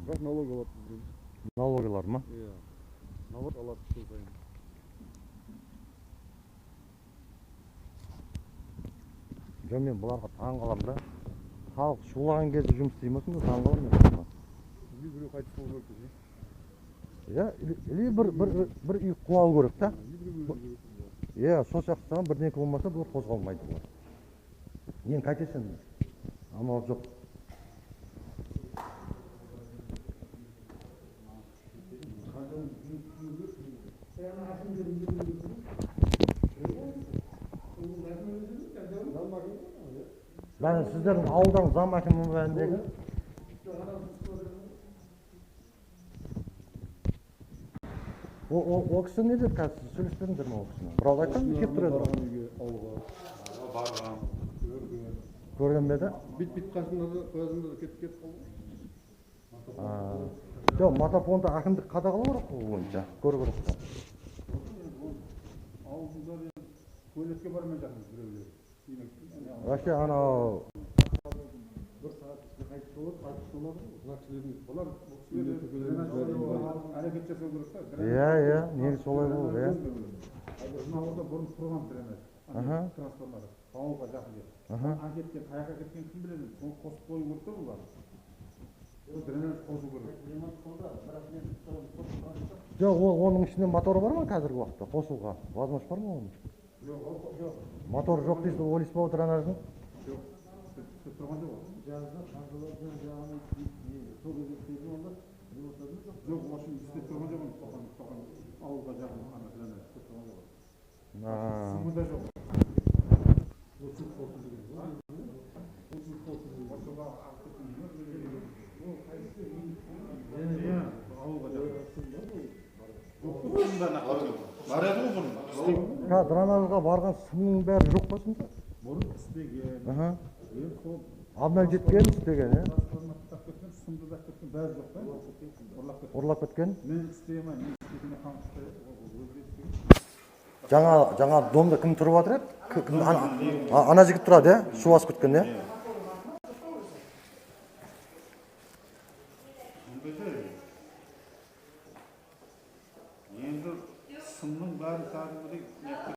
Бірақ налог алады бізден. Налог алады ма? Иә. Налог алады жыл сайын. Жоқ, мен бұларға таң қаламын да. Халық шулаған кезде жұмыс істей ма сонда, таң қаламын мен. Или біреу қайтыс болу керек десе. Иә, или бір үй құлау керек та. Или біреу өлу керек. Иә, сол сияқты бірдеңке болмаса бұлар қозғалмайды бұлар. Енді қайтесің? Амал жоқ. Бәрі сіздердің ауылдан зам әкімі бәріндегі. О кісі не деді қазір? Сөйлеспедіңдер ме ол кісіні? Бір ауыз айтқан келіп тұр еді. Барған үйге, ауылға. Барған. Көрген. Көрген бе еді? Бит-бит қасында да, қоязында да кетіп қалды. Жоқ, мотопомпа әкімдік қадағалау керек қой ол бойынша. Көру керек қой. Ауылдың бәрі туалетке бармай жатырмыз біреулер. Вообще анау бір сағат ішінде қайтыс болады, қайтыс болады ғой. Мына кісілердің бұлар бұл кісілер әрекет жасау керек та. Иә, иә, негізі солай болады, иә. Мына ауылда бұрын тұрған дренаж, трансформатор, ауылға жақын жер. Ана кеткен, қаяққа кеткенін кім біледі? Соны қосып қою керек та бұлар. Дренаж қосу керек. Жоқ, оның ішінде моторы бар ма қазіргі уақытта қосуға? Возможность бар ма оның? Жоқ, жоқ. Мотор жоқ дейсіз, ойлайсыз ба дренаждың? Жоқ, істеп тұрған жоқ ол. Жазда қазылардың жағына сол кезде істейтін онда не болса да жоқ. Жоқ, в общем, істеп тұрған жоқ оны, тоқан ауылға жақын ана дренаж істеп тұрған жоқ. Сымы да жоқ. Отыз қосу деген. Отыз қосу деген. Осыға ағып кеткен ол қайсысы? Иә, ауылға жақын. Жоқ, сым бәрін ақтап кеткен. Бар еді ғой бұрын. Қазір дренажға барған сымның бәрі жоқ па сонда? Бұрын істеген. Енді сол Обнал жеткен істеген, иә? Трансформатор кеткен, сымды да кеткен, бәрі жоқ та. Ұрлап кеткен. Ұрлап кеткен. Мен істеймін, мен істегенде қаңғып өзі істеген. Жаңа домда кім тұрып жатыр еді? Кім, ана жігіт тұрады, иә? Су басып кеткен, иә? Енді сымның бәрі кәдімгідей неғып